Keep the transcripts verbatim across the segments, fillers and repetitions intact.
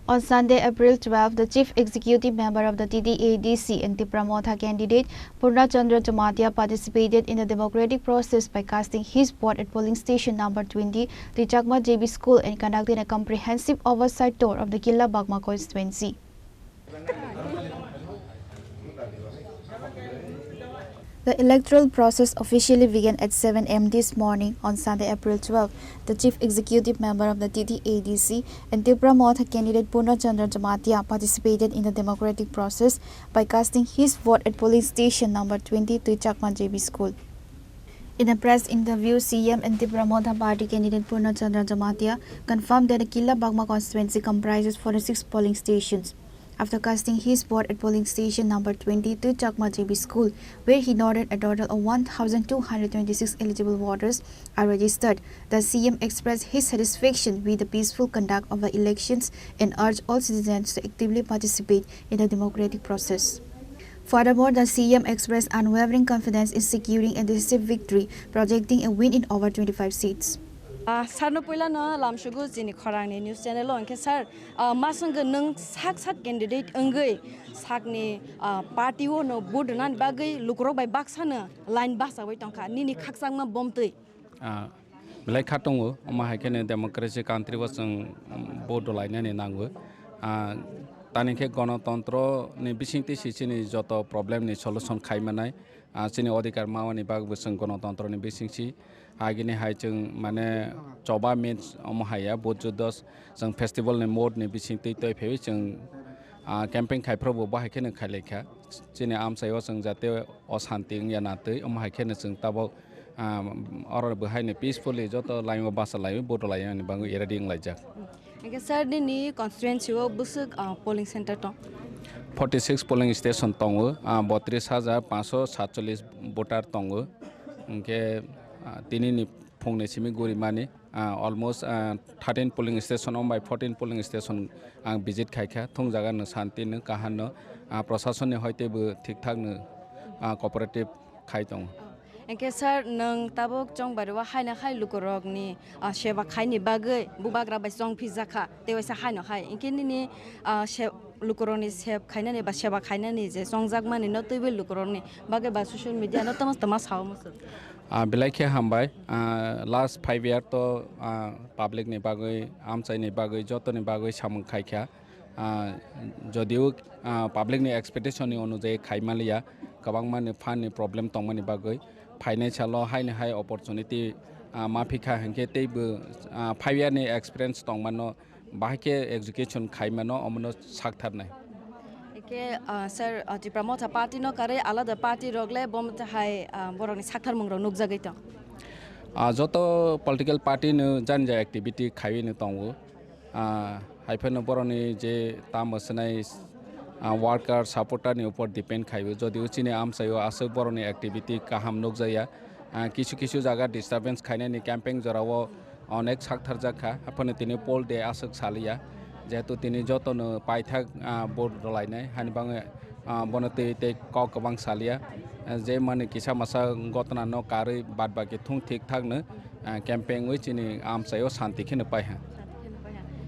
On Sunday, April twelve, the Chief Executive Member of the T T A D C and Tipra Motha candidate Purna Chandra Jamatia participated in the democratic process by casting his vote at polling station number twenty, the Chakma J B School, and conducting a comprehensive oversight tour of the Killa Bagma constituency. The electoral process officially began at seven a m this morning on Sunday, April twelve. The Chief Executive Member of the T T A D C and Tipra Motha candidate Purna Chandra Jamatia participated in the democratic process by casting his vote at polling station number twenty-two Chakma J B School. In a press interview, C M and Tipra Motha Party candidate Purna Chandra Jamatia confirmed that the Killa Bagma constituency comprises forty-six polling stations. After casting his vote at polling station number twenty-two Chakma J B School, where he noted a total of one thousand two hundred twenty-six eligible voters are registered, the C M expressed his satisfaction with the peaceful conduct of the elections and urged all citizens to actively participate in the democratic process. Furthermore, the C M expressed unwavering confidence in securing a decisive victory, projecting a win in over twenty-five seats. Ah, sir no puila no lamsugo chini khorang ni news channel o, hwnkhe sir, ah, masang nwng sak sak candidate wngwi sakni, ah, party o no vote rwnani bagwi lukurok bai baksa no line bachawi tongkha, nini khakchangma bomtwi. Ah, belai kha tongo, omo hai kheno democracy country o chwng, um, vote rwlainani nango. Ah, tani khe gonotontro ni bisingtwi se chini joto problem ni solution khai manai. Ah, chini odhikar mawani bagwi chwng gonotontro ni bisingsi agini hai chwng mane choba means omo hai ya, vote juddo chwng festival ni mode ni bisingtwi twi phaiwi chwng, ah, camping khai phuru bo bahai kheno khai lai kha. Chini amchai o chwng jate o santi wngya na twi, omo hai kheno chwng tabok, ah, oro bo haino peacefully joto line o bacha laiwi vote rwlai ani bagwi ready wnglaijak. Hingke sir, nini constituency o bwswk, ah, polling center tong? Forty six polling station tongo, ah, botris hajar panchsho satchollis voter tongo. Hingke, ah, tini ni phung ni simi guri mani, ah, almost, ah, thirteen polling station, om bai fourteen polling station ang visit khai kha. Thung jaga no santi no, kaham no, ah, prosason ni hoite bo thik thak no, ah, cooperative khai tongo. Hingke sir, nwng tabuk chongbari o haino hai lukurokni, ah, seba khaini bagwi bubagra bai chongphijakha, tei waisa haino hai. Hingke nini, ah, se-, lukurokni seb khainani ba seba khainani je chongjakmani no twiwi lukurokni bagwi ba social media no tamo tamo sao muchung? Ah, belai khe hambai. Ah, last five year to, ah, public ni bagwi, amchai ni bagwi, joto ni bagwi samung khai kha. Ah, jodio, ah, public ni expectation ni onujai khai manliya, kwbangma ni fund ni problem tongmani bagwi, phainai salo haini hai opportunity, ah, ma phikha hinkhe teibo, ah, five year ni experience tongmano, bahai khe education khai mano, omono saktharnai. Eke, ah, sir, ah, Tipra Motha party no karwi alada party rok le bo motha hai, ah, borok ni saktharmung rok nukjagwi tong? Ah, joto political party no jani jani activity khaiwi no tongo. Ah, hai phano borokni je tamo swnai, ah, worker, supporter ni upor depend khai o. Jodio chini amchai o aswk borokni activity kaham nukjakya. Ah, kisu kisu jaga disturbance khainani camping jorao onek saktharjak kha. Haphano tini poll day aswk saliya. Jehetu tini jotono paithak, ah, vote rwlainai. Hani bagwi, ah, bono twi tei kok kwbang saliya. Ah, je mani kisa masa gotna no karwi bad baki thung thik thak no, ah, camping wi chini amchai o santi kheno pai ha.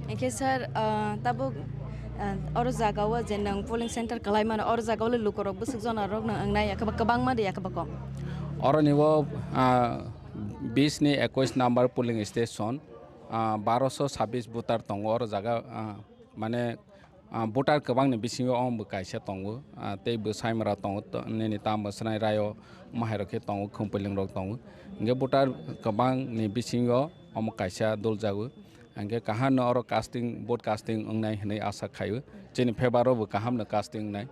Hingke sir, ah, tabuk, ah, oro jaga o je nwng polling center kwlai mano, oro jaga o le lukurok bwswk jona rok no wngnai, ya kwbangma de ya kwbang kok? Oro ni o, ah, bis ni ekwis number polling station, ah, baroso sabis voter tongo oro jaga, ah, mane, ah, voter kwbangni bisingo omo bo kaisa tongo, ah, tei bwsaimra tongo, to-, nini tamo swnai raio omo hai rok khe tongo, khumpuilung rok tongo. Hingke voter kwbangni bisingo omo kaisa dol jago. Hingke kaham no oro casting, vote casting wngnai hinui asa khaio. Chini favour o bo kaham no casting wngnai.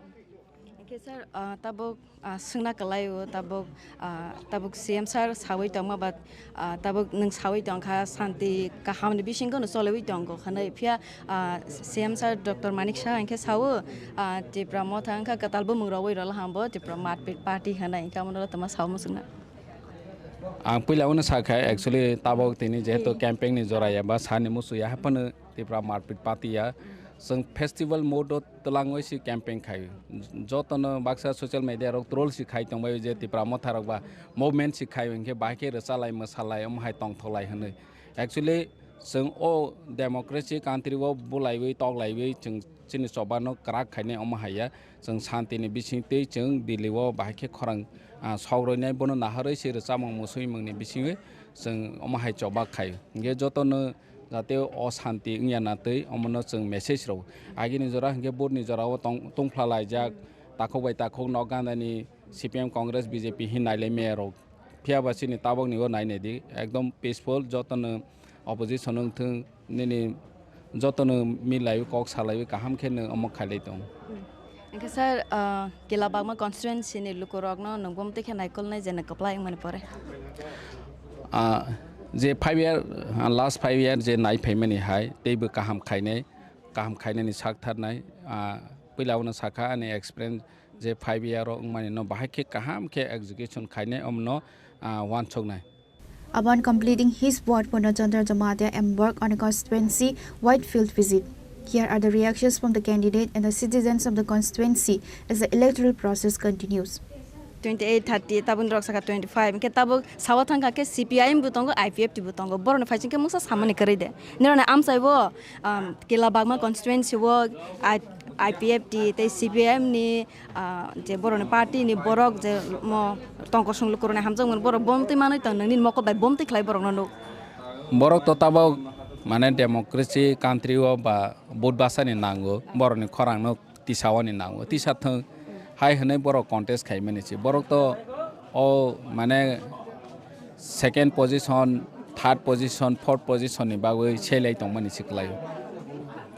Hingke sir, ah, tabuk, ah, swngna kwlai o, tabuk, ah, tabuk C M sir sawi tongma ba, ah, tabuk nwng sawi tongkha, santi kaham ni bisingo no choliwi tongo hinui. Phiya, ah, C M sir Doctor Manik Saha hingke sawo, ah, Tipra Motha wngkha kwtal bumung rogwi rwla hambo Tipra Marpit Party hinui, hingke amo no tongma sawi muchungna. Ang puila uno sakha, actually, tabok tini jehetu camping ni jora ya ba sani musu ya, haphano Tipra Marpit Party ya. Chwng festival mode o twlangwi si camping khai. Jotono baksa social media rok troll si khai tongbai je Tipra Motha rok ba movement si khai, hwnkhe bahai khe rwchalai mwsalai omo hai tongthoklai hwnwi. Actually, Chwng o democracy country o bulaiwi toklaiwi chwng chini chobano kwrak khainai omo hai ya. Chwng santini bisingtwi chwng Delhi o bahai khe khorang, ah, sok roinai bono naharwi se rwchapmung muswimungni bisingwi chwng omo hai choba khai. Hinkhe jotono jate o santi wngya na twi omono chwng message rw. Agini jora hinkhe vote ni jora o tong-, tongphlalaijak takhuk bai takhuk nok gandani C P M, Congress, B J P hin nailai maya rok. Phiya ba chini tabok ni o nai nai di, ekdom peaceful, jotono opposition wng thung, nini jotono milaiwi kok salaiwi kaham khe nw omo khailai tong. Hwnkhe sir, ah, Kila Bagma constituency ni lukurokno nwng bumtwi khe naikolnai je nwng kwplai wngmani pore? Ah, je five year, ah, last five year je nai phaimani hai, teibo kaham khainai, kaham khainani sak tharnai, ah, puila uno sakha ani experience je five year o wngmani no bahai khe kaham khe execution khainai omno, ah, wansuknai. Upon completing his ward, Purna Chandra Jamatia embarked on a constituency wide field visit. Here are the reactions from the candidate and the citizens of the constituency as the electoral process continues. Twenty eight, thirty, tabuk rok saka twenty five. Hwnkhe tabuk sawa thangkha khe C P I M bo tongo, I P F T bo tongo. Borokni phaising khe mungsa samani kwrwi de. Nirokni amchai bo, um, Kila Bagma constituency o I-, I P F T tei C P I M ni, ah, je borokni party ni borok je mo tongkosong lukurokni hamjakmani borok bomtwi manwi tong, nini mokol bai bomtwi khlai borokno nuk. Borok to tabok mane democracy country o ba vote bwsani nango, borokni khorang no tisa oni nango, tisa thwng hai hwnwi borok contest khaimani se. Borok to o mane second position, third position, fourth position ni bagwi selai tongmani se kwlaio.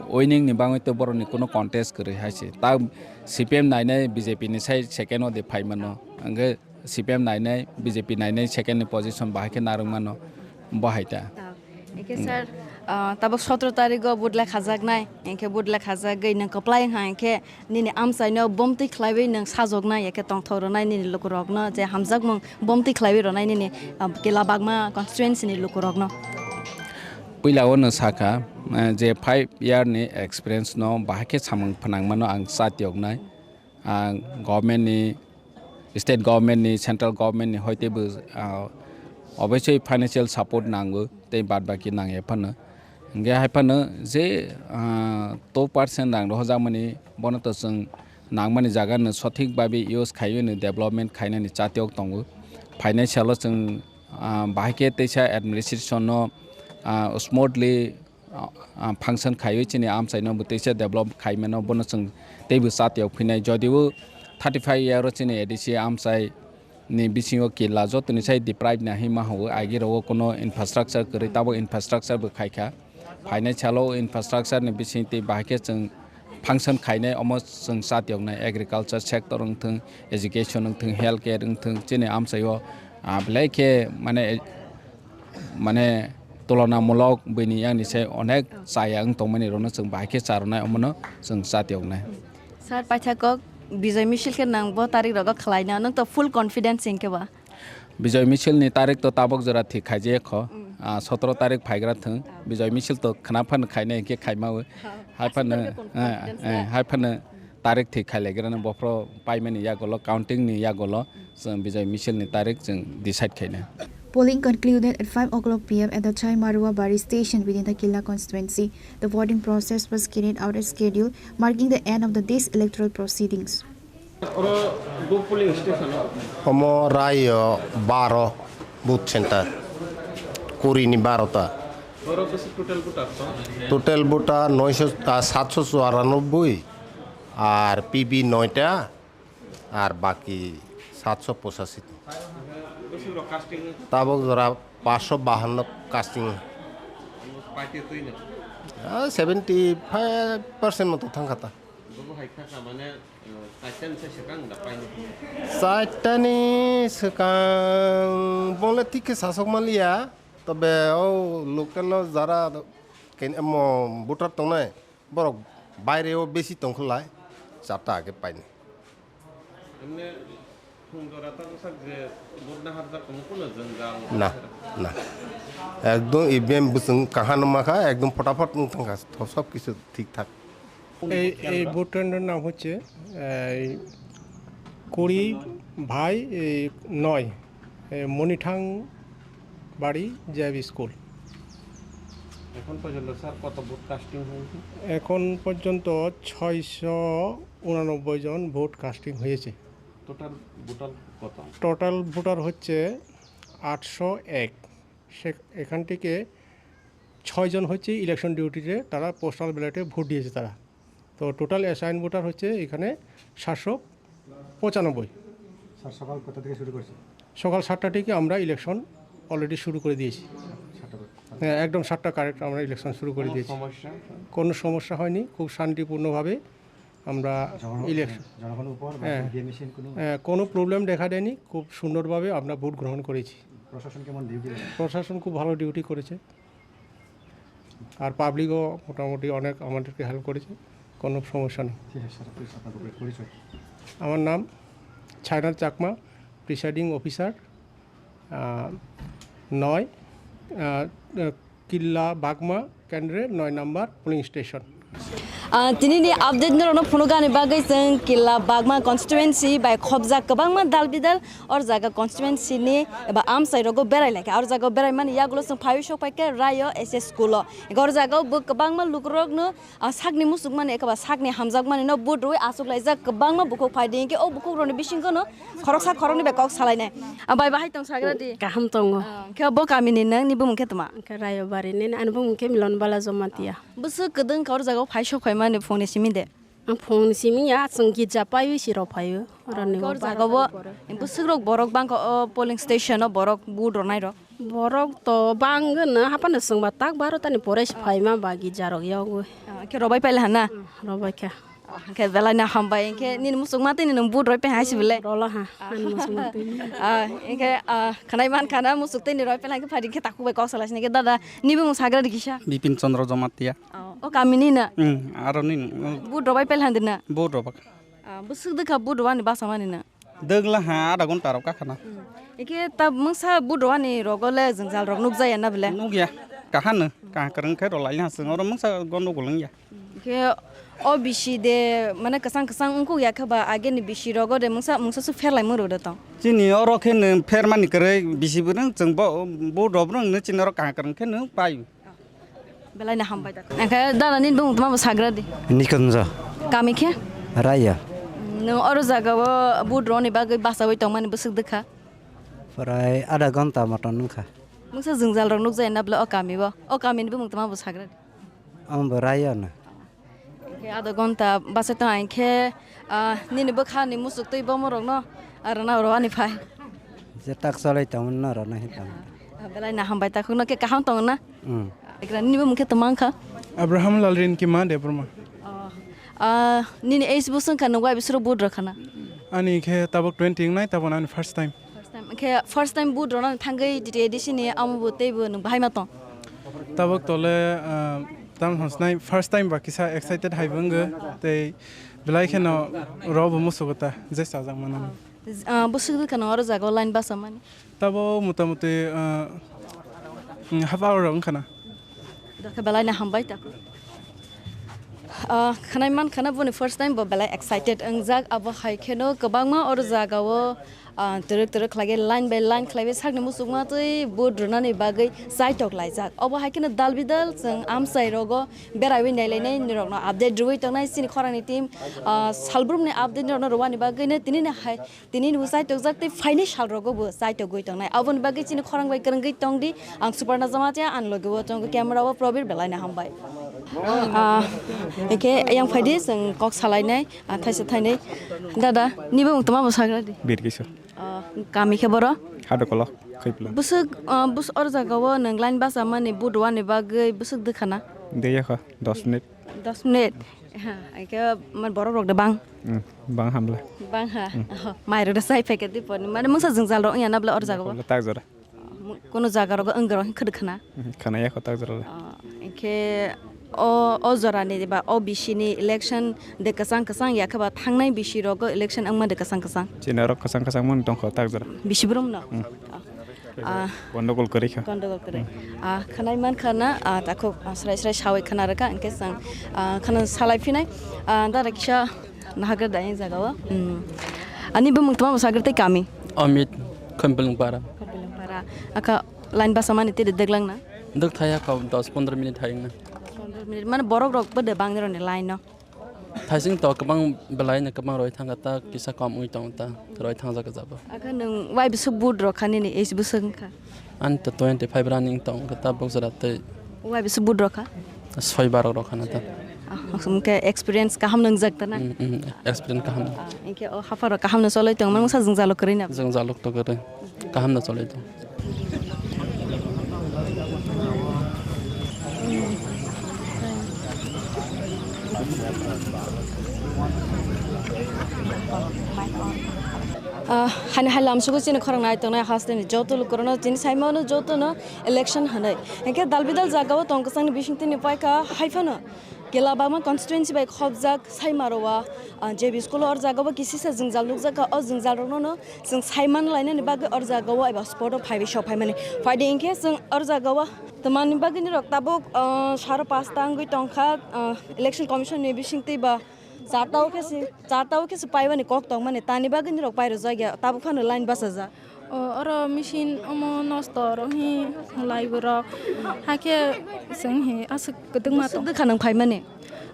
Winning ni bagwi to borokni kuno contest kwrwi hai se. Ta C P M nainai B J P ni sai second o de phaimano. Hwnkhe C P M nainai, B J P nainai second ni position bahai khe narwk mano, bo hai ta. Ah, hwnkhe sir, ah, tabuk sotro tarikh o vote lai khajaknai, hwnkhe vote lai khajagwi nwng kwplai wngkha, hwnkhe nini amchaino bomtwi khlaiwi nwng sajoknai, hwnkhe tongthok rwnai nini lukurokno je hamjakmung bomtwi khlaiwi rwnai nini, ah, Kila Bagma constituency ni lukurokno. Puila o nwng sakha, eh, je five year ni experience no bahai khe samung phnangmano ang chatiyoknai. Ah, government ni, state government ni, central government ni hoite bo, ah, obviously financial support nango, tei bad baki nangya phano. Hingke hai phano je, ah, two percent rang rohorjakmani, bono to chwng nangmani jaga no sothik babe use khaiwi no development khainani chatiyok tongo. Phainai salo chwng, ah, bahai khe teisa administration no, ah, smoothly ah, ah, function khaiwi chini amchaino bo teisa develop khaimano, bono chwng teibo chatiyok phinai. Jodio thirty five year o chini A D C amchai ni bisingo kila jotoni sai deprive nahima hwnwi, agi rogo kuno infrastructure kwrwi, tabuk infrastructure bo khaikha. Phainai salo infrastructure ni bising tei bahai khe chwng function khainai, omo chwng chatiyoknai, agriculture sector wngthwng, education wngthwng, health care wngthwng, chini amchaio, ah, belai khe mane mane tulonamulok bini yang ni se onek chaya wng tongmani rokno chwng bahai khe charwnai, omono chwng chatiyoknai. Sir, paithakok Bijoy misil khe nang bo tarik rogo khlaina, nwng to full confidence hinkhe ba? Bijoy misil ni tarik to tabok jora thik khaijaya kho. Mm. Ah, sotoro tarik phaigra thwng. Ah. Bijoy misil to khna phan khainai hinkhe khaimawi. Ah, hai phano, aswk confidence eh, eh, na? Hai phano tarik thik khailaigrano bophro paimani yagolo, counting ni yagolo. Chwng Bijoy misil ni tarik chwng decide khaina. Polling concluded at five o'clock P M at the Chaimarua Bari station within the Killa constituency. The voting process was carried out as scheduled, marking the end of the day's electoral proceedings. Oro bo polling station o? Omo Raio baro booth center, Kuri ni baro ta. Oro bwswk total voter tong? Total voter noisho, ah, satso churanobboi, ar P B noita, ar baki satso pochashi. Bwswk rok casting? Tabok jora paanch sho bahanno casting. Party twi no? Ah, seventy five percent moto thangkha ta. Bobo hai kha kha mane, uh, chaitani se swkang da paini. Chaitani swkang bole thik khe sasok maliya, tobe o local o jara ken-, emo voter tongnai, borok baire o besi tongkholai, charta age paini. Emne phung jora ta bwsak je vote na harjak tongo, kuno jwngjal? Na, na. Ekdom E V M bwswng kaham no makha, ekdom photaphat wng thangkha, sob kisu thik thak. এই, এই ভোট কেন্দ্রের নাম হচ্ছে, এই, কুড়ি ভাই, এই, নয়, এই, মণিঠাং বাড়ি জে বি স্কুল। এখন পর্যন্ত স্যার কত ভোট কাস্টিং হয়েছে? এখন পর্যন্ত ছয়শো ঊননব্বই জন ভোট কাস্টিং হয়েছে। টোটাল ভোটার কত? টোটাল ভোটার হচ্ছে আটশো এক। সে, এখান থেকে ছয়জন হচ্ছে ইলেকশন ডিউটিতে, তারা পোস্টাল ব্যালটে ভোট দিয়েছে তারা। তো টোটাল অ্যাসাইন ভোটার হচ্ছে এখানে সাতশো পঁচানব্বই। স্যার, সকাল কত থেকে শুরু করছে? সকাল সাতটা থেকে আমরা ইলেকশন অলরেডি শুরু করে দিয়েছি। সাতটা পর্যন্ত। হ্যাঁ, একদম সাতটা কারেক্ট আমরা ইলেকশন শুরু করে কোনো দিয়েছি। সমস্যা? কোনো সমস্যা হয়নি, খুব শান্তিপূর্ণভাবে আমরা জনগণ-, ইলেকশন, জনগণের উপর বা হ্যাঁ। ইভিএম মেশিন কোনো হ্যাঁ, কোনো প্রবলেম দেখা দেয়নি, খুব সুন্দরভাবে আমরা ভোট গ্রহণ করেছি। প্রশাসন কেমন ডিউটি? প্রশাসন খুব ভালো ডিউটি করেছে। আর পাবলিকও মোটামুটি অনেক আমাদেরকে হেল্প করেছে, কোনো সমস্যা নেই। ঠিক আছে স্যার, প্লিজ আপনার পরিচয়। আমার নাম Chhaynath Chakma, presiding officer, ah, নয়, আহ, কিল্লা বাগমা কেন্দ্রে নয় নম্বর polling station. Ah, tini ni update norokno phunukani bagwi chwng Killa Bagma constituency bai khobjak kwbangma dal bidal or jaga constituency ni eba amchai rogo berai laikha. Or jaga o berai mani yagulo chwng phaiwi sok paikha Rayo S S school o. Ego or jaga o bo kwbangma lukurokno, ah, sakni muchukmani eba sakni hamjakmani no vote rwi achuk laijak kwbangma bukhuk phai di. Hinkhe o bukhuk rokni bisingo no khoroksa khoroknwi bai kok salainai. Ah, bai bahai tong sagra di. Kaham tongo. Ah, khe bo kamini nang ni bumung khe tma? Khe Rayo Bari ni, ani bumung khe Milon Bala Jamatia. Bwswk kwdwng kha or jaga o phai sok phaimani phungni simi de? Ang phungni simi ya, chwng gija paiwi si rw phaio. Rani khe or jaga o bwswk rok borok bangkha o polling station o borok vote rwnai rok? Borok to bang no, haphano chwngba tak baro tani pore si phaima ba gija rok yogwi. Ah, khe rw bai paila hana? Rw bai kha. Ah, khe belai no hambai, khe nini muchuk ma tini nwng vote rw pai hai si bele? Rw la ha, ani muchuk ma tini. Ah, khe, ah, khanai man khana muchuk tini rw pai khe phadi khe takhuk bai kok salai sini khe dada. Ni bumung sagra di kisa? Bipin Chandra Jamatia. Oh, o kami ni na? Hmm, aro ni. Vote rw bai pela handi na? Vote rw bak. Ah, bwswk dwkha vote rwani basa mani na? Dwgla ha, adha ghonta rok kakhana. Hmm. Eke ta mungsa vote rwani rogo le jwngjal rok nukjaya na bele? Nukya. Kahano, kaham kwrwng khe rwlai ha chwng oro mungsa gondogol wngya. Khe o bisi de, mane, kwchang kwchang wngkuk ya khe ba, ageni bisi rogo de mungsa, mungsa su pherlai mung rw de tong. Chini oro khe nwng phermani kwrwi bisi bwrwng chwng bo, bo rw bwrwng no chini oro kaham kwrwng khe nwng pai. Belai no hambai da. Angkhe dada nini bumung tma bo sagra di. Nikunjo. Kami khe? Raya. Nwng oro jaga o vote rwni bagwi bachaui tongmani bwswk dwkha? Prai adha ghonta motom wngkha. Mungsa jwngjal rok nukjaya na bwle o kami o? O kami ni bumung tma bo sagra di. Ang bo Raya no. Khe adha ghonta bachai tong khe, ah, nini bwkha ni muchuk twi bomo rok no, ah, rwna rwani phai. Je tak cholai tong no rwna hi tong. Ah, belai no hambai takhuk no khe kaham tong na? Hmm. Ekra nini bumung khe tma wngkha? Abraham Lalrinkima Debbarma. Oh. Ah, nini age bwswk wngkha, nwng wai bisuro vote rwkha na? Ani khe tabuk twenty wngnai, tabuk ani first time. First time. Khe first time vote rwna thangwi D T A D C ni amo bo tei bo nwng bahai ma tong? Tabuk tole, ah, tam honsnai first time ba kisa excited hai bo wngwi tei belai kheno rw bo musugo ta je chajak mano. Ah, bwswk dwkha no oro jaga o line basa mani? Tabo motamuti, ah, mm, half hour rok wngkha na. Dokhe belai no hambai takhuk. Ah, khanai man khana boni first time bo belai excited wngjak. Abo hai kheno kwbangma oro jaga o, ah, twrwk twrwk khlai line by line khlai sakni muchungma twi vote rwnani bagwi chaitok laijak. Obo hai kheno dal bidal chwng amchai rogo beraiwi nailainai nirokno update rwui tongnai chini khorangni team. Ah, salbrumni update nirokno rwani bagwino tinini hai Tini bo chaitokjak tei phaini salrogo bo chaitogwi tongnai. Aboni bagwi chini khorang bai kwrwngwi tongdi. Ang Suparna Jamatia, ani loge o tongo camera o Probir, belai no hambai. Ah, eke yang phaidi chwng kok salainai, ah, thaisa thainwi. Dada, nibo wng toma bo sagra di. Bir Kishore. Ah, kami khe boro? Hado kolok, Khaipla. Bwswk, ah, bwswk or jaga o nwng line basa mani budwani bagwi bwswk dwkhana? Deya kha, dos minute. Dos minute. Ha, eke man borok rok de bang. Hmm, bang hamla. Bang ha. Hmm. Oh, mai rok de sai phaikhe di pon. Mane mungsa jwngjal rok wngya na bla or jaga o? Wngya tak jora. Mu-, kono jaga rok wng rok khwdwk khna. Hmm, khna ya kho tak jora. Oh, eke o, o jora ni ba o bisi ni election de kwchang kwchang ya khe ba thangnai bisi rogo election wngma de kwchang kwchang. Chini rok kwchang kwchang mun tong kho tak jora. Bisi brum no. Hmm. Oh. Ah, Gondogol kwrwi kha. Gondogol kwrwi. Ah, khwnai man kha na, ah, takhuk, ah, srai srai sawi khwna rwkha, hwnkhe chwng, ah, khwna salai phinai, ah, dara kisa naharkha da yang jaga o. Hmm. Ani bumung tama bwsa kwrwi tei kami? Amit, Khempelung para. Khempelung para. Aka line basa mani tiri deglang na? Dwk thaya kho dos pondro minute hai wngna. Pondro minute, mane borok rok bo de bang roni line no. Thaising to kwbang belai no kwbang roi thangkha ta kisa kom wi tong ta roi thangjak jabo. Akha nwng wai bisuk boot rok kha nini age bwswk wngkha? Ani to twenty five running tong kha ta bok jora tei. Wai bisuk boot rok kha? Soi barok rok khana ta. Ah, hwnkhe experience kaham nwngjak ta na? Mm, mm, experience kaham. Ah, hwnkhe o haparo kaham no choloi tong mano sajwng jalo kwrwi na? Jwng jalo to kwrwi. Kaham no choloi tong. Ah, hani hai lamsugo chini khorang nai tongnai hasteni joto lukurano chini saimano jotono election hanai. Hingke dal bidal jagao tong kwchangni bisingtwi ni paikha hai phano Kelabama constituency bai khobjak Saimarowa, ah, J B school o or jagao bo kisisa jwngjal nukjakha. O jwngjal rokno no chwng saiman lainani bagwi or jagao eba spot o phaiwi sok phaimani. Phaidi hingke chwng or jagao twmani bagwi ni rok tabuk, ah, saro pasta wngwi tongkha, ah, election commission ni bisingtwi ba charta o khe se, charta o khe se paimani kok tongmani, tani bagwi ni rok pairwjakya, tabuk phano line bachajak. O, oro machine omo nosto oro hi lai borok. Hakhe chwng hi aswk kwdwkma tong. Swk dwkha nwng phaimani?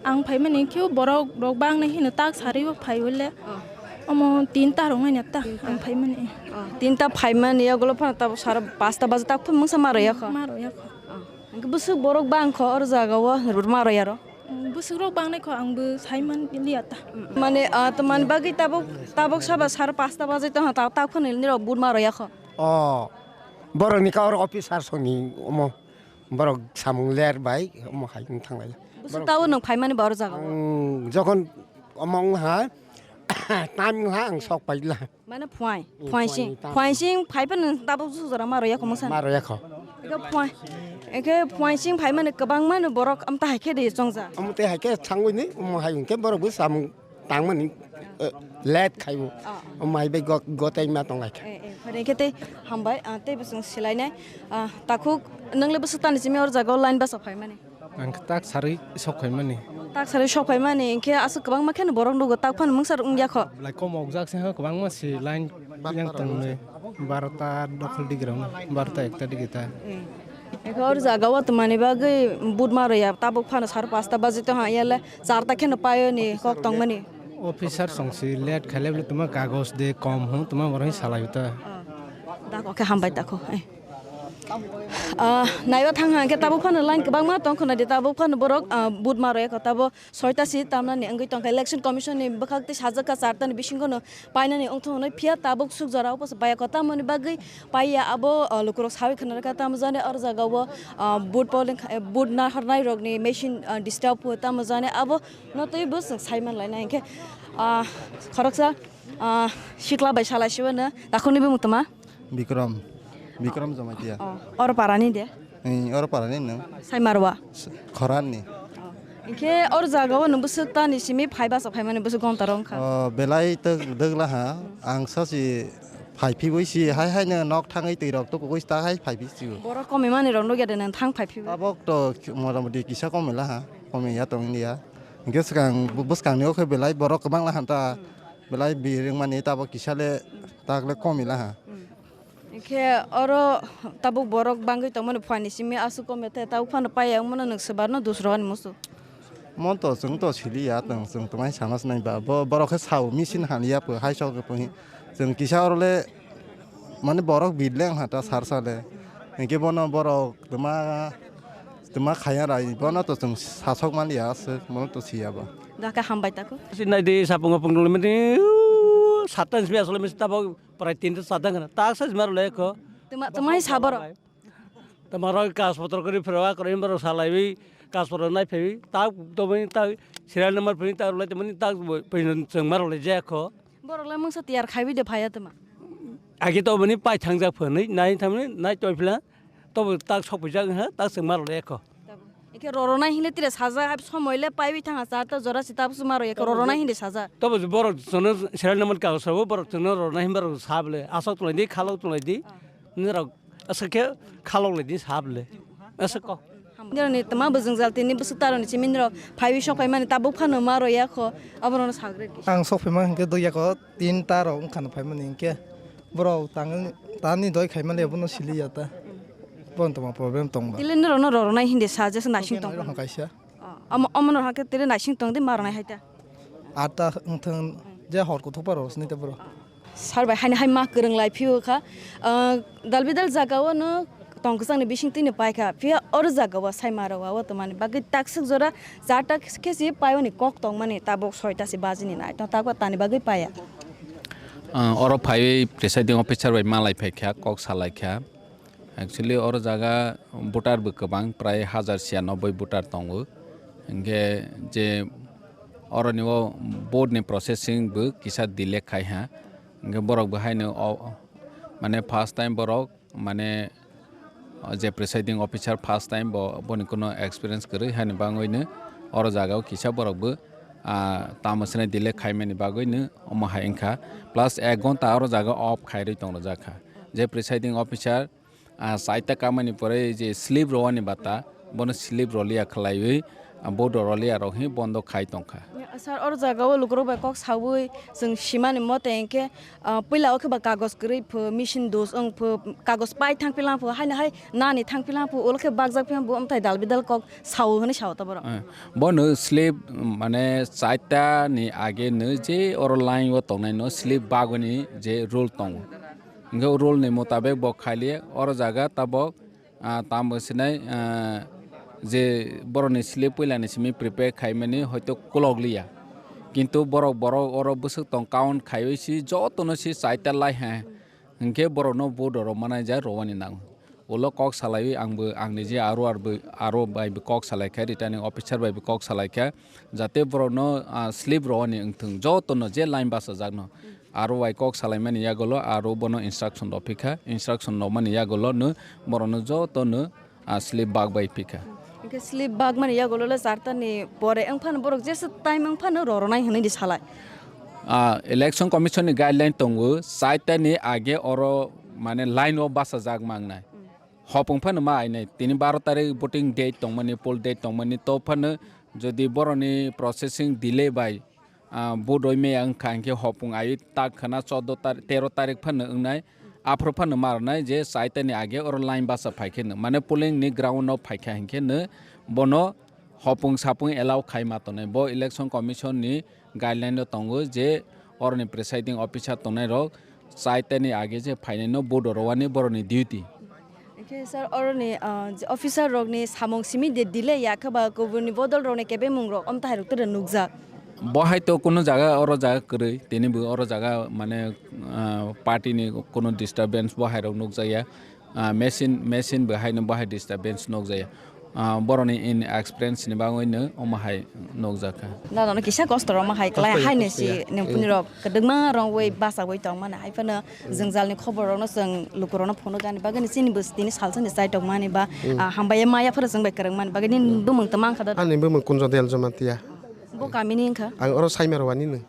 Ang phaimani khe borok rok bang nai hino tak sarwi bo phai hole. Oh. Omo tinta rok nai ta ang phaimani. Oh, tinta phaimani yagulo phano tabuk sara pasta baja tak phano mungsa ma rwya kho. Ma rwya kho. Oh. Hwnkhe bwswk borok bang kho oro jaga o ma rwya ro. Bwswk rok bang nai kho ang bo sai man liya ta. Mane, ah, to man bagwi tabuk, tabuk saba sara pasta baja tong ha, ta, tak phano nini rok but ma rwya kho. Oh. Borok ni ka oro officer soni omo. Borok samung ler bai omo hai wng thang lai. Bwswk tao nwng phaimani ba oro jaga o? Ang jokhon omo wng ha, time wng ha ang sok pai la. Mane phuai, mm, phuai sing, phuai sing phai phano tabuk bwswk jora ma roya kho mungsa. Ma roya kho. Ega phuai, ege phuai sing phai mani kwbang mani borok amta hai khe de chongja. Omo te hai khe thangwi ni omo hai hwn khe borok bo samung tangmani, eh, late khaibo. Ah. Omo hai bai go-, gotai ma tong lai kha. Eh, eh, phare khe tei hambai, ah, tei bwswng silai nai. Ah, takhuk nwngle bwswk tani simi or jaga o line basa phai mani. Ang khe tak sarwi sok phaimani. Tak sarwi sok phaimani, hinkhe aswk kwbangma kheno borok nugo, tak phano mungsa rok wngya kho. Belai kom okjak se ha, kwbangma si line yang tongnai. Barota dokhol digi rok, barota ekta digi ta. Eh. Ekhe or jaga o twmani bagwi but ma rwya, tabuk phano sar pasta baji tong ha, yale charta kheno paio ni kok tongmani. Officer song si late khaile bole tuma kagoj de kom hwn, tuma borok salai ta. Oh. Dak okhe hambai ta kho. Eh. Ah, naiyo thang hang khe tabuk phano line kwbangma tong khwna di, tabuk phano borok, ah, but ma rwya kho, tabo soita si tamnani wngwi tongkha. Election Commission ni bwkhak tei sajak kha charta ni bisingo no painani wngthok hwnwi, phiya tabuk suk jora o bwsa paiya kho, tamoni bagwi paiya abo, ah, lukurok sawi khwna rwkha, tamo jani or jaga o, ah, but polling, eh, but nahornai rokni machine, ah, disturb o, tamo jani abo no tei bo chwng sai man lainai hinkhe, ah, khoroksa, ah, sikla bai salai sibo no takhukni bumung toma. Bikram, Bikram Jamatia. Oh, oro parani de? Ee, oro parani nwng? Saimarwa. S-, Khoranni. Oh. Hinkhe oro jaga o nwng bwswk tani simi phai basa phaimani bwswk gonta rok wngkha? Oh, belai twk dwgla ha. Ang sachi phai phibui si hai hai no nok thangwi twi rok tukugui ta hai phai phi si o. Borok komi mani rok nukya de nwng thang phai phibui? Tabok to mota moti kisa komi la ha. Komi ya tong ya. Hinkhe swkang bw-, bwskang ni o khe belai borok kwbang la ha ta. Belai bi rwngmani tabok kisa le tak le komi la ha. Hmm. Hinkhe oro tabuk borok bangwi tongmani phuani simi aswk kom ya tei tabuk phano paiya wngmano nwng swbarno dusrok ani musu. Mon to chwng to siliya tong, chwng twmai sana sinai ba bo borok khe sao machine haliya pho hai sok pho hi. Chwng kisa oro le mane borok bit le wngkha ta sar sale. Hinkhe bono borok twma, twma khaya rai bono to chwng sasok maliya aswk bono to siya ba. Dakhe hambai tako. Sinai di sapung apung dole mani, satan simi asole misi tabok. Prai tinta chadang kana tak sa jima rwlai kho. Tuma, tuma hai sabo rok? Tama rok kas potro kori phero a kori himba rok salaiwi kas potro nai phaiwi tak tomwi tak serial number phini tak rwlai tomani tak phini chwng ma rwlai jaya kho. Borok le mungsa tiyar khaiwi de phaiya tuma. Agi to bini pai thangjak phani nai thamni nai toi phila to tak sok pijak ha tak chwng ma rwlai kho. Eke rorona hile tire saja, hai somoi le paiwi thang ha, charta jora si tabuk chuma roi, eke rorona hile saja. Tobo je borok jono serial number kago sabo, borok jono rorona himba rok sable, asok tulai di, khalok tulai di. Ah. Nirok asok khe khalok lai di sable. Asok ko. Nirok ni tama bujung jal tini busuk taro ni chimi nirok phaiwi sok phai mani tabuk phano ma roi ya kho, abo rok no sagre. Ang sok phai ma hingke doi ya kho, tin ta rok wngkha no phai mani hingke borok tang tani doi khai mani abono sili ya ta. Bon tongma problem tongba. Tile norok no rorok nai hindi sa jesa naising tong. Rok kaisa. Omo omo no hakhe tile naising tong di maro nai haita. Ata wngthang je hor kuthuk paro sini te bro. Sar bai haini hai ma kwrwng lai phio kha. Ah, dal bidal jaga o no tong kwchang ni bising twi ni pai kha. Phiya oro jaga o sai ma rok o tongmani bagwi takswk jora char ta khe si pai oni kok tong mani tabuk soi ta si baji ni nai tong tabuk tani bagwi paiya. Ah, oro phaiwi presiding officer bai malai phai kha, kok salai kha. Actually, oro jaga voter bo kwbang, prai hajar siyanoboi voter tongo. Hinkhe je oroni o vote ni processing bo kisa delay khai ha. Hinkhe borok bo haino o, mane first time borok, mane o je presiding officer first time bo, boni kuno experience kwrwi, haini bagwino oro jaga o kisa borok bo, ah, tamo swnai delay khaimani bagwino omo hai wngkha. Plus ek ghonta oro jaga off khairwi tongjak kha. Je presiding officer, ah, chaita kamani pore je slip rwani bata, bono slip rwliya khwlaiwi, ah, bodo rwliya rok hi bondo khai tongkha. Ya, sir, oro jaga o lukurok bai kok sawi chwng simani mote hinkhe, ah, puila o khe ba kagoj kwrwi pho, machine dos wng pho, kagoj pai thang pilang pho, haino hai nani thang pilang pho, ulo khe bakjak phiya bo amthai dal bidal kok sawi hwnwi sawi ta borok. Eh, bono slip, mane, chaita ni age no je oro line o tongnai no slip bagwi ni je rule tongo. Hinkhe o rule ni mutabek bo khailiya, oro jaga tabok, ah, tamo sinai, ah, je borokni slip puilani simi prepare khaimani hoito kolok liya. Kintu borok, borok oro bwswk tong count khaiwi si jotono si chaita lai hai. Hinkhe borokno vote rw manai ja rwani nango. Ulo kok salaiwi angbo, angni je aro arbo, aro bai bo kok salai kha, returning officer bai bo kok salai kha, jate borokno, ah, slip rwani wngthung, jotono je line bachajakno. Aro bai kok salaimani yagulo aro bono instruction rw phikha, instruction rwmani yagulo no borokno jotono, ah, slip bag bai phikha. Hinkhe slip bag mani yagulo le charta ni pore wngphano borok jesa time wngphano rorwnai hwnwi di salai. Ah, Election Commission ni guideline tongo, chaita ni age oro, mane, line o bachajak mangnai. Hopung phano ma ainai, tini baro tarik voting date tongmani, poll date tongmani, to phano jodi boroni processing delay bai, ah, vote roi maya wngkha hinkhe hopung ai tak khana chordo tar-, tero tarik phano wngnai, aphuru phano ma rwnai je chaita ni age oro line bacha phaikhe no, mane polling ni ground o phaikha hinkhe no bono hopung sapung allow khai ma tongnai. Bo Election Commission ni guideline o tongo je oroni presiding officer tongnai rok chaita ni age je phainai no vote rowani boroni duty. Hinkhe sir, oroni, ah, je officer rokni samung simi de delay ya khe ba kubuni bodol rokni kebengmung rok omtahai rok tere nukjak. Bo hai to kuno jaga, oro jaga kwrwi, tini bo oro jaga, mane, ah, party ni kuno disturbance bo hai rok nukjak ya. Ah, machine, machine bo hai no bo hai disturbance nukjak ya. Ah, boroni inexperience ni bagwi no omo hai nukjak kha. Nono kisa kosto rok ma hai klai. Kosto ya, hai ni kosto si ya. Nung puni rok kwdwkma rong wi basa wi tong mani hai phano jwngjal ni khobor rok no chwng luku rok no phunuk ani bagwi ni chini bwswk tini salsa ni chai tong mani ba, ah, hambai ya maya phano chwng bai kwrwng mani bagwi nini bumung tong mang kha da. Ani bumung Kunjo Del Jamatia. Bo kami ni wngkha? Ang oro Saimaro wani no.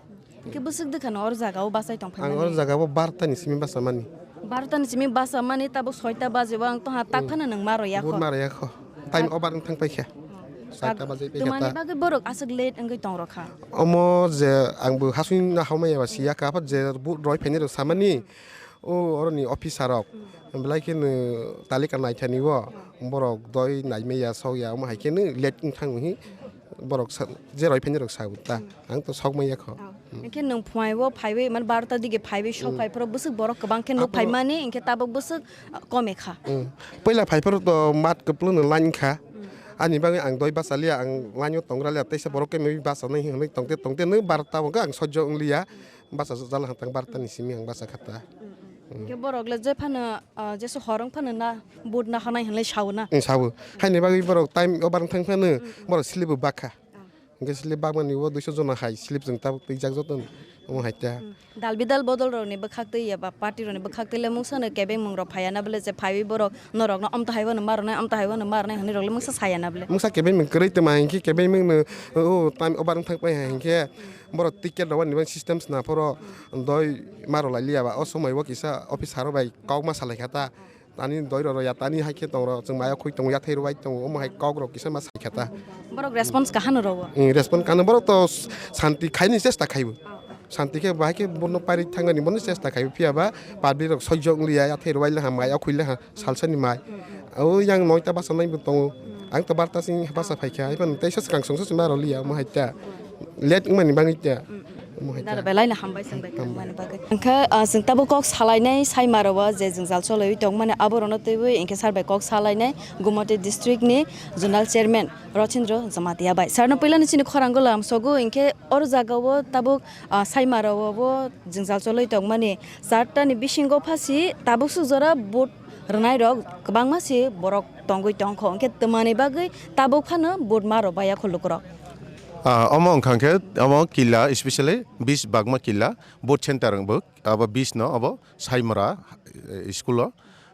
Hingke bwswk dwkhano oro jaga o bachai tong phai mani? Ang oro jaga o barta ni simi basa mani. Barta ni simi basa mani, tabuk soita baji o ang tongha tak phano nwng maro yakho. Bur maro yakho. Time over wng thang paikha. Saita baji paikha ta. Twmani bagwi borok aswk late wngwi tong rokha. Omo je ang bo hasing no hamya ba si yakha, aphar je bu roi phaini rok samani. O oroni officer rok, belai kheno talika naithani o, borok doi naimaya sokya, omo hai kheno late wng thang hi, borok sa-, je roi phaini rok sa ta, ang to sok maya kho. Oh. Hinkhe nwng phuai o phaiwi, mane barota dige phaiwi sok phai phoro bwswk borok kwbang khe nuk phai mani, hinkhe tabuk bwswk, ah, kome kha. Mm. Puila phai phoro to mat kwplwng no line kha. Mm. Ani bagwi ang doi bacha liya, ang line o tongra liya, teisa borok khe mui bacha nai hinwi tongte tongte no barota o ang sojjo wng liya. Basa jala hatang barta ni simi ang basa khata. Hingke borok le je phano, ah, jesu horong phano na boot na honai hinlai sao na. Ang sao. Haini bagwi borok time over thang phano borok slip bo bakha. Hingke slip bakmani o duiso jona hai slip jeng tabuk twijak joto omo hai ta. Dal bidal bodol rok ni bwkhak twi ya ba party rok ni bwkhak twi le mungsa no kebeng mung rok phaiya na bole je phaiwi borok norok no amtahai wano marnai amtahai wano marnai hinwi rok le mungsa saya na bole. Mungsa kebeng mung kwrwi tongma hinkhe kebeng mung no o time over thang pai hinkhe. Borok ticket rok ni system sna phoro doi maro lai liya ba o somoi o kisa officer rok bai kok ma salai kha ta tani doi rok ya tani hai khe tong rok chwng maya khoi tongo yathai rok bai tongo omo hai kok rok kisa ma sai kha ta. Borok response kaham rw o. Response kano borok to santi khai ni chesta khai bo santi khe bahai khe bono pari thang ni bono chesta khai phiya ba public rok sojjo wng liya yathai rok bai le ha maya khoi le ha salsa ni mai O yang noita basa nai bo tongo. Ang to barta sing basa phaikha, iban teisa swkang songsa sima roliya, omo hai ta. Late wngmani bagwi ta. Omo hai ta. Naro belai no hambai song bai. Hambai. Mani bagwi. Hwnkhe, ah, chwng tabuk kok salainai saimaro o je jwngjal choliwi tongmani aborokno twiwi hwnkhe sar bai kok salainai Gumoti district ni zonal chairman Rochindro Jamatia bai. Sarno puilani chini khorango lamsogo hwnkhe oro jagao tabuk, ah, saimaro o bo jwngjal choliwi tongmani. Charta ni bisingo phasi tabuk suk jora vote rwnai rok kwbangma se borok tongwi tongkho, hwnkhe twmani bagwi tabuk phano vote ma rw baiya kho lukurok. Ah, omo wngkha khe omo killa, especially bis bagma killa vote center wngbo abo bis no abo Saimora, eh, school o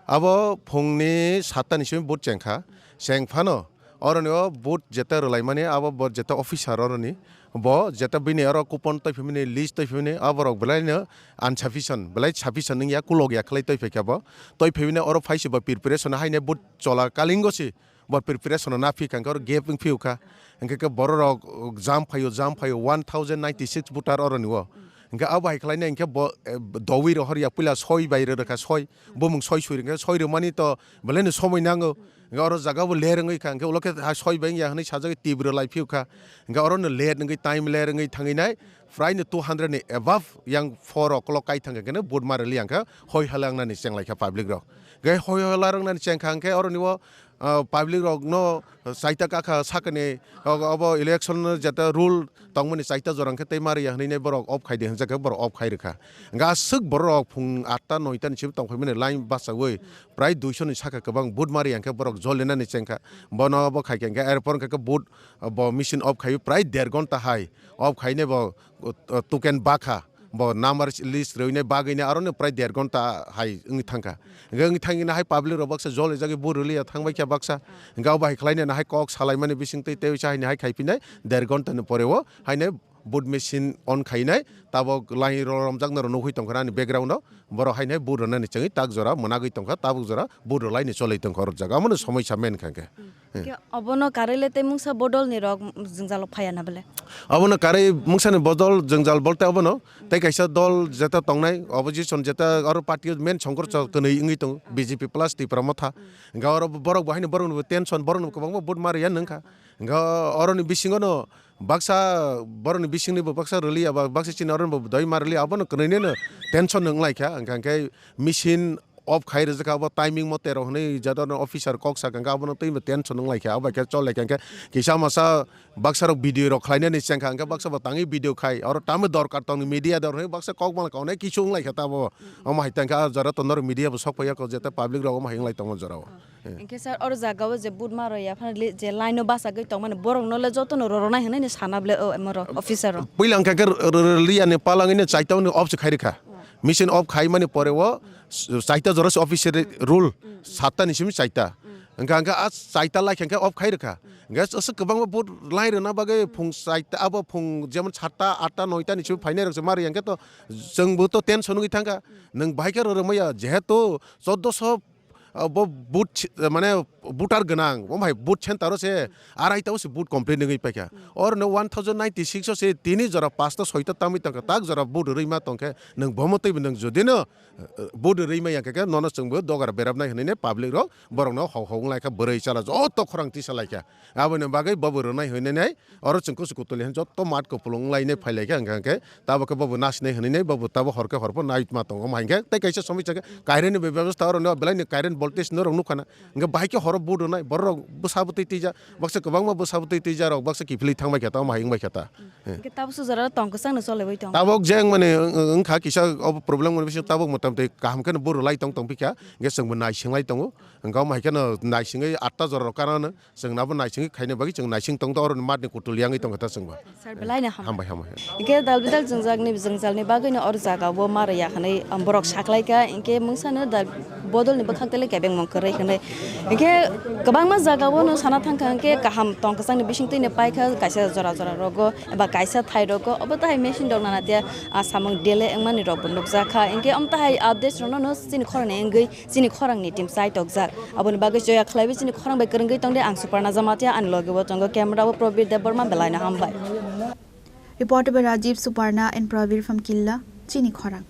abo phungni satta ni simi vote chengkha, cheng phano Oroni o vote jeta rwlaimani abo bo jeta officer oroni bo jeta bini oro coupon twi phimani list twi phimani aborok belai no insufficient belai sufficient wngya kulok ya khlai twi phaikha bo twi phimani oro phaisi bo preparation haine vote chola kalingo si bo preparation na phi kha oro gap wng phiu kha hwnkhe khe borok rok jam phaio jam phaio one thousand ninety six voter oroni o hwnkhe abo hai khlaina hwnkhe bo, eh, dowi rohor ya puila soi bai rw rwkha soi bumung soi sui rwkha soi rwmani to belai no somoi nango. Hingke oro jaga bo ler wngoi kha, hingke ulo khe ha soi bai wngya hinui sajagoi tibro lai phiyok kha. Hingke oro no let wngoi time ler wngoi thangoi nai, prai no two hundred ni above yang four o'clock kai thang khe keno vote ma rwli ang kha, hoi hala wngnani cheng lai kha public rok. Hingke hoi hala wngnani cheng kha hingke oro ni o, ah, public rok no chaita kakha sakani obo, obo election no jeta rule tongmani chaita jora hingke tei ma rwya hinui nai borok off khai di hinjak khe borok off khai rwkha. Hingke aswk borok rok phung atta noita ni simi tong phai mani line bachaui prai duiso ni saka kwbang vote ma rwya hingke borok jolinani chengkha. Bono bo khai khe hingke airport hingke vote bo machine off khai prai der ghonta hai off khai ne bo, uh, token bakha. Bo number list rwinai bagwi ne aro no prai der ghonta hai wngwi thangkha. Hingke wngwi thangwi nahai public rok baksa jolijagwi vote rwliya thangbai kha baksa. Hingke abo hai khlai nai nahai kok salaimani bising twi tei hai nahai khai phinai der ghonta ni pore o haino vote machine on khainai, tabok line rw romjaknai rw nugwi tongkha ani background o, borok haino vote rwnani chengwi tak jora mwnagwi tongkha, tabok jora vote rwlaini cholwi tongkha oro jaga, omono somoisa main kha khe. Hingke obono karwi le tei mungsa bodol ni rok jwngjalo phaiya na bole? Obono karwi mungsa ni bodol jwngjal bolte obono tei kaisa dol jeta tongnai opposition jeta oro party o main songkor chok kwnwi wngwi tongo B J P plus Tipra Motha. Hingke oro borok bo haino borok no tension, borok no kwbangma vote ma rwya nung kha. Hingke oroni bisingo no baksa borokni bisingni bo baksa rwliya ba baksa chini oroni bo doi ma rwliya abono kwnwi nino tension wng lai kha hwnkha hwnkhe machine off khai rwjak kha abo timing mote rok hwnwi jador officer kok sa kha hwnkhe abono tei bo tension wng lai kha abo hai khe chol lai kha hwnkhe kisa masa baksa rok video rok khlai nani cheng kha hwnkhe baksa bo tangwi video khai oro tamo dorkar tongni media dor hwnwi baksa kok bangla kaunai kisu wng lai kha tamo omo hai tang khe ah jora to norok media bo sok phai ya kho jeta public rok omo hai wng lai tongo jora o. Hingke sir, oro jaga o je vote ma rwya phano le, je line o bachagwi tongmani borok no le joto no rorok nai hinui ni sana bole o M R O officer rok. Puila hingka khe r-, r-, r-, liya ni palangwi no chaita ni off se khai rwkha. Machine off khai mani pore o s-, chaita jora se officer rule satta ni simi chaita. Hingka hingka a chaita lai khe off khai rwkha. Hingke aswk kwbangma vote line rwna bagwi phung chaita abo phung jemon satta atta noita ni simi phainai rok se ma rwya hingke to chwng bo to tension wngwi thangkha. Nwng bahai khe rorok maya jehetu choddo so ah, bo vote si-, mane voter gwnang, omo hai vote center o se arai ta o se vote complete wngwi paikha. Oro no one thousand ninety six o se tini jora pasta soita tamwi tongkha, tak jora vote rwima tongkhe, nwng bomo teibo nwng jodi no, eh, vote rwima ya khe, nono chwngbo dogar berapnai hinui ne public rok borok no hok hok wng lai kha, bwrwi chala joto khorang tisa lai kha. Aboni bagwi bobo rwnai hinui nai, Oro chwng kusu kutuli han joto mat kupulung wnglainai phailaikha, hwnkha hwnkhe tabo khe bobo nasinai hwnwi nai, bobo tabo hor khe hor pho nai ma tongo, omo hai khe tei kaisa somoi chakhe current ni bebostha oro no belai ni current voltage norok nukha na, hwnkhe bahai khe horo bodo nai, borok rok bwsa bwtwi twijak, baksa kwbangma bwsa bwtwi twijak rok baksa kiphilwi thang bai kha ta, omo hai wng bai kha ta. Hwnkhe tabo sujara tong kwchang no cholaiwi tong. Tabok je wng mani wng, wng kha kisa obo problem wng bising tabok motamtwi kaham khe no bodo lai tong tong phikha, hwnkhe chwng bo nai sing lai tongo, hwnkhe omo hai khe no nai singwi atta jora rok kana no. Chwng nabo naisingwi khaina bagwi chwng naising tong do, oroni matni kutul yangwi tongkha ta chwngbo. Sir, belai no hambai. Hambai, hambai. Hingke dal bidal jwngjak ni, jwngjalni bagwi no oro jaga o ma rwya hwnwi, um, borok saklaikha, hingke mungsa no dal bodol ni bwkhak tele kebeng mung kwrwi hwnwi. Hingke kwbangma jaga o no sana thangkha, hingke kaham tong kwchang ni bising twi no paikha, kaisa jora jora rogo eba kaisa thai rogo, obo tahai machine rok nana tia, ah, samung delay wngmani rok bo nukjakha, hingke omo tahai updates rok no, no chini khorang ni wngwi. Chini khorang ni team chai tokjak. Aboni bagwi choya khlaiwi chini khorang bai kwrwngwi tongdi. Ang Suparna Jamatia, ani logi o tongo camera o Probir Debbarma, belai no hambai. Reporter by Rajiv Suparna and Probir from Killa, Chini Khorang.